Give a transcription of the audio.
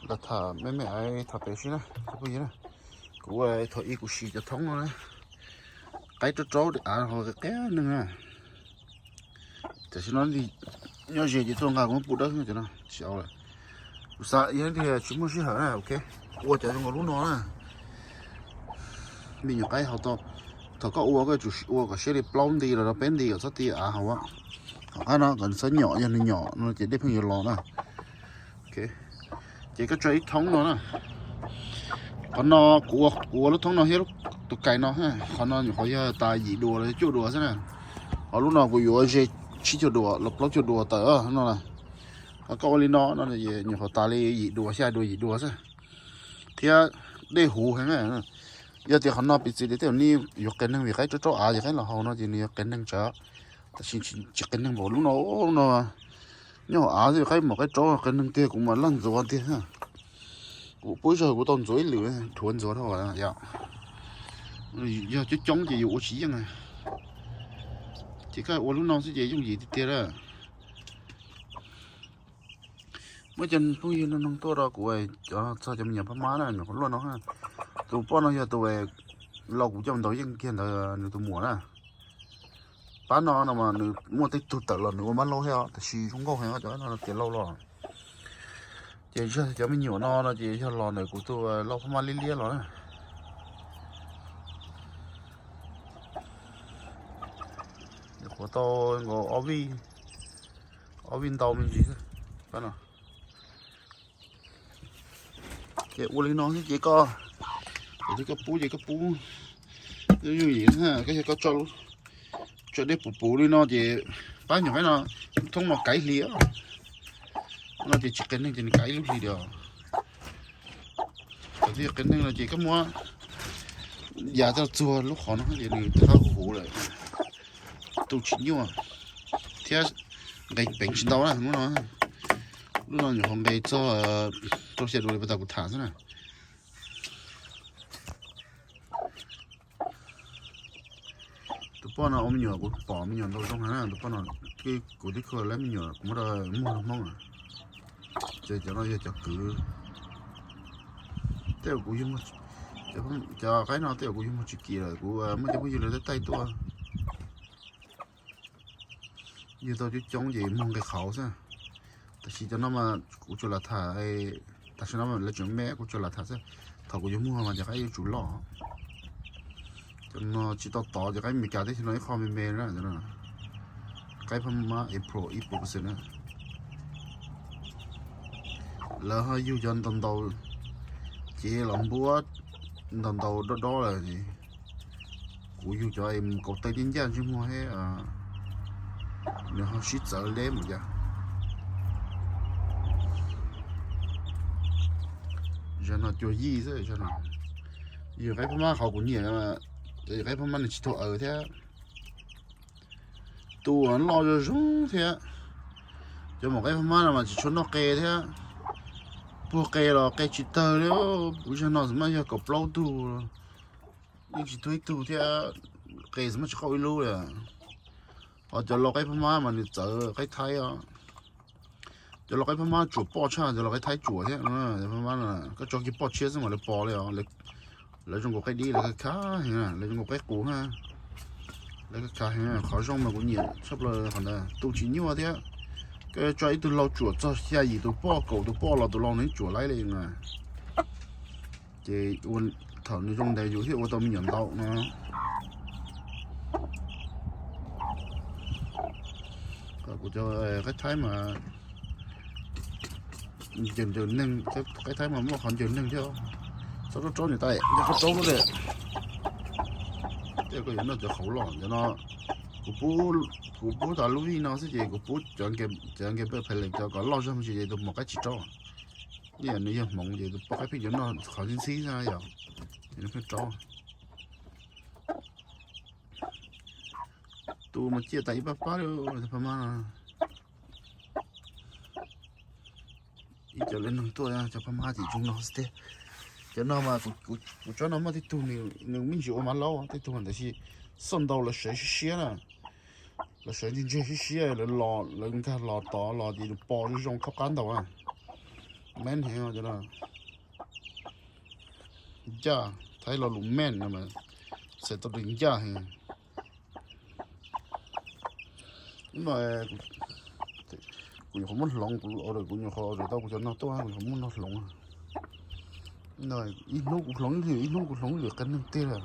Los tham me me ais tham pem sib na cov phooj ywg na. Kuv ua thaum ub kuv siv cov thoob no na, qaib raub raub av ho qias neeg na. Tam sim no nyob ze ces tuaj nqa kuv muab pub dawb no, tsis au lawm. Kuv xav yog tias tsis muaj sij hawm na, ok, ua cov zoo nkaus lub no na. Me nyuam qaib hauv tau, thaum koj ua koj yuav tsum ua kom siab li plaub nti los rau peb nti kom txhob ti av hauv. Hauv qab no kom nws txhob nyom, yog nws nyom no ces dej pheej yuav los na. Ces koj tso ib thoob no na. Qhov no kuv ua, kuv ua lub thoob no thiab tus kais no, qhov no nyuam qhuav yog tas yim dua los cuaj dua xwb na. Ho lub no kuv yuav ze tsib caug dua los plaub caug dua tawm no na. Ho koj ua li no no nyuam qhuav tas li yim dua xya dua yim dua xwb. Thiab dej huv heev na. Yog tias qhov no piv txwv tias tej zaum nej yuav qias neeg vim qaib raub raub av ces qaib los hauv no ces nws yuav qias neeg tsawv. Tab sis tsis qias neeg npaum lub no, lub no nyob hauv av xwb qaib mos qaib raub qias neeg tiag, kuv mas laj ntxuav tiag. Kuv pub zog kuv tau ntxuav ib lwm, rhuav ntxuav dhau yom. Yog coob coob ces yus ua tsis yeej. Ces koj ua lub no xwb ces yooj yim tiag tiag lawm. Muaj cov phooj ywg no noog tuaj rau kuv txog cov me nyuam phab mab na, nyuam qhuav luaj no. Tus poj no yog tus laus kuv coj ntaus yeej kiag ntawd nws tus muam na. Pab no no mas nws muaj tej tug tawm los nws ua mab laug thiab os, tab sis zoo nkauj heev cov no tiav laug los. Ces zog cov me nyuam no no ces yog los ntawm kuv tus laus phab mab liab liab los na. Nyuam qhuav tau nkaus ob vij, ob vij ntau me ntsis xwb. Ces ua li no xwb ces koj, ces koj pub ces koj pub yooj yim, koj yog koj tso dej puv puv li no ces pab nyuam qaib no thoob no kav ib hlis no ces tsis qias neeg ces nws kav ib lub hlis li os. Thaum twg qias neeg no ces koj muab yav coj txuag lub qhov no ces nws thawb huv huv lawm, tu tsis nyuaj thiab nqe peev tsis ntau na lub no. Lub no nyuam qhuav nqe txog rau xya dua li pas tas kuv tham xwb na. Tus poj no ua me nyuam kuv pom me nyuam ntau zoo heev na, tus poj no, kuv tib khua lawv me nyuam kuv muab rau muag rau Hmoob. Ces cov no yog cov kwv. Tej zaum kuv, cov qaib no tej zaum kuv yug muag tsis kim lawm, kuv muab cov phooj ywg lawv taij taij tuaj. Yug tau coob coob ces muag nqe qhauv xwb. Tab sis cov no mas kuv tsuas lam tham, tam sim no lawv tseem me kuv tsuas lam tham xwb. Thaum kuv yuav muag mas cov qaib yuav tsum loj. Cov no tsis tau tod, cov qaib Meskas teb chaws no ib qho me me na. Qaib phab mab April ib puas percent na. Lawv ho yug cov ntau ntau, cev los npuab ntau ntau dob dob lawm. Kuv yug cov es mus kaus taw ncaj ncaj ntsej muag thiab, nws ho sib txawv leb mus cas. Zaum no cuag yij xwb zaum no. Yug qaib phab mab qhov kuv nyiam, qaib phab mab nws tsis tuag aws thiab. Tus loj zoo zoo thiab. Cov maum qaib phab mab no mas tsis tshua noj qe thiab. Puag qe los qe tsis tawg li. Kuv zaum no xav mas yog kaum plaub tug, yeej tsis tuag ib tug thiab. Qe xav mas tsis qaub ib lub li. Ho cov lau qaib phab mab mas nws txawv qaib thaib os. Cov lau qaib phab mab tsuam poj tshaj cov lau qaib thaib tsuam thiab. Koj tso kiag poj tshiab xwb mas lawv pos li os. Lawv zoo nkaus qaib dib, lawv khav khav heev, lawv zoo nkaus qaib qus na. Lawv khav khav heev, qhov zoo mas kuv nyiam tshaj plaws qhov ntawd, tu tsis nyuaj thiab. Koj tso ib tug lau tsuam txog xya yim tus poj, kaum tus poj los tus lau nws tsuam laib li na. Ces thaum nws zoo ntev yus thiaj ua tau me nyuam ntau no. Kuv cov qaib thaib mas ncaws ncaws neeg, qaib thaib mas muaj qhov ncaws neeg thiab. Txhob raub raub niam tais, yog koj raub lawm, tej koj yuav noj cov qhauv loj cov no. Kuv pub, kuv pub tas lub vij no xwb ces kuv pub cov nkaus pem phem lees cov kom loj zog me ntsis ces tus maum qaib tsis raub. Nws yog hmoov ces tus poj qaib pheej yuav noj qhov ntxhib ntxhib xwb yom, ces nws pheej raub. Tus mas ciaj tas ib pab pab li, tus phab mab no. Ib cov li neeg tuaj cov phab mab ces zoo no xwb tiag. Cov no mas kuv tsob no muaj tej tug nws me ntsis ua mab laub tej tug, tab sis xoj ntau lawv sawv siab siab na. Lawv sawv ntseg ntseg siab siab, lawv los lawv nkag los tod los ces nws pos zoo zoo thaub qab ntau na. Meej heev os cov no. Ncaj, Thaib lo lus meej no mas txhais tau li ncaj heev. No kuv nyuam qhuav muab hloov, kuv order, kuv nyuam qhuav order tau kuv cov no tuaj, kuv nyuam qhuav muab no hloov. No ib hnub kuv hloov ib lwm, ib hnub kuv hloov ib lwm, qee neeg tiag.